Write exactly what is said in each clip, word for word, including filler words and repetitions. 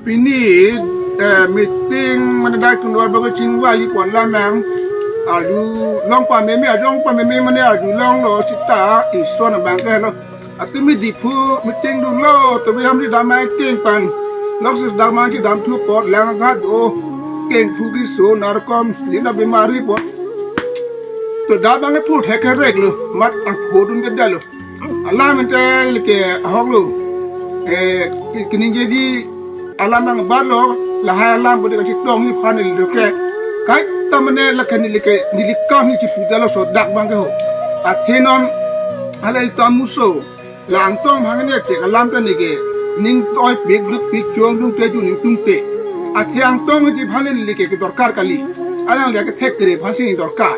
Pini eh, meeting mane dai kunduar bago chingvai pu alam nang arjulong pameme, arjulong pameme mane arjulonglo seta ison abang ke lo. Atimi Diphu meeting dunlo, tobi ham si damai keng pan. Nok si damai si dam thu pot lang khat o. Keng phu ki so narkom, lina bimari pot. To da bang thu thek rek lo, mat ang phodun ke dalo. Alam ente leke ahok lo. Eh, ki- kiningjeji alam nang bar lo, lahai alam budi kachitong hi phan lo ke. Kaita mane lake neli ke, neli kam hi chipu dalo so dak bang ke ho. Athe non hala ita muso. La Angtong bhang ne che alam ta neke ning toi pik duk pik chong dung te ju ning tung te. Athe Angtong ji bhang ne leke ke dorkar kali. Alangli kethek kere aphansi dorkar.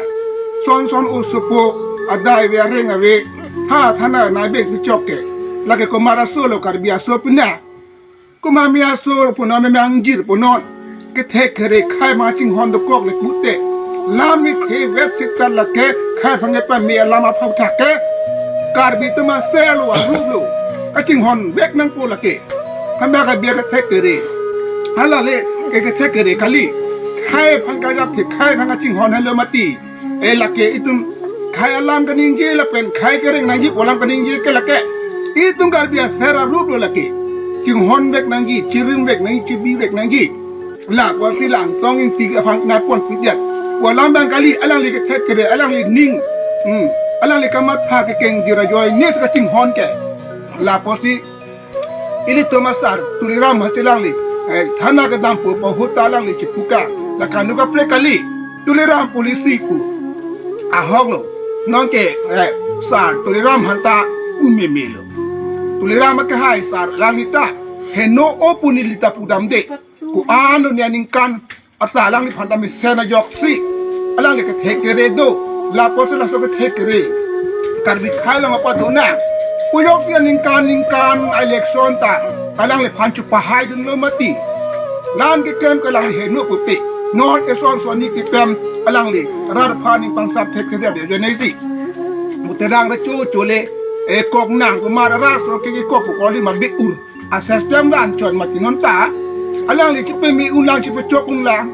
Son son osopo adai ave areng ave. Tha thana nai bek bichok ke. Lake komat aso lo, Karbi aso pina. Komat me aso pu non, meme angjir pu non. Kethek kere khei ma chinghon dokok le pute. Lam mi the vet seta lake khei aphan ke pame alam aphau thak ke. Karbi atum ase alo arup lo. Kachinghon vek nangpo lake. Hama Karbi kethek kere. Hala le ke kethek kere kali. Khei aphan karjap the, khei aphan kachinghon helo mati. E lake itum khei alam kaningje lapen khei kereng nangji pu alam kaningje ke lake. Itum Karbi aser arup lo lake. Chinghon vek nangji, chirim vek nangji, chibi vek nangji. Lapusi la Angtong Ingti aphan nangpon pidetpo alam bang kali, alangli kethek kere, alangli ning. Hmm. Alangli kamatha kekeng jira joi nes kachinghon ke. Lapusi ilitum asar Tuliram hasi alangli, eh, thana kedam pu pu ahut ta alangli chipuka. La kanu kaprek kali. Tuliram police pu. Ahok lo. Non ke, eh, sar Tuliram aphan ta umeme lo. Tuliram akehai sar alangli ta heno o pu neli ta pudam de. Ko-an lo ne aningkan ata alangliphan ta mesen ajoksi. Alangli kethek kere do. Lapusi laso kethek kere. Karbi khei along apa do na. Pujoksi aningkan ningkan election ta alangliphan chupahai dunlo mati. Lan keklem ke alangli heno pupe. Non eson son ni keklem alangli rat aphan ning pangsap thek kere de jene si. Muterang re cho chole. E kok nang kumar ras ro ke kok pu koli ma be ur. A system dan chot mati non ta. Alangli chipeme unlang chipechok unlang.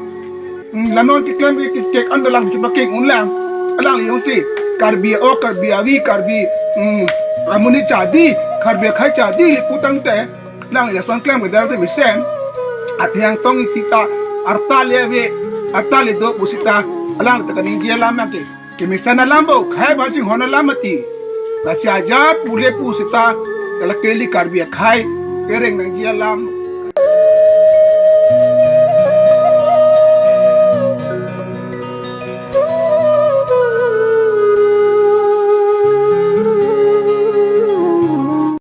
Hmm, la non keklem ke kek an alangli chipakeng unlang. Alangli jongsi Karbi o Karbi avi Karbi, hmm, amonit chadi, Karbi akhei chadi le pu tangte. Alangli lason klem ke dal te mesen. Athe Angtong Ingti ta arta le ave, arta le do pu seta. Alangli ta kaningje alam ke. Kemesen alam bo, khei aphan chinghon alam mati. Lasi ajat pule pu seta, kala keli Karbi akhei, kereng nangji alam,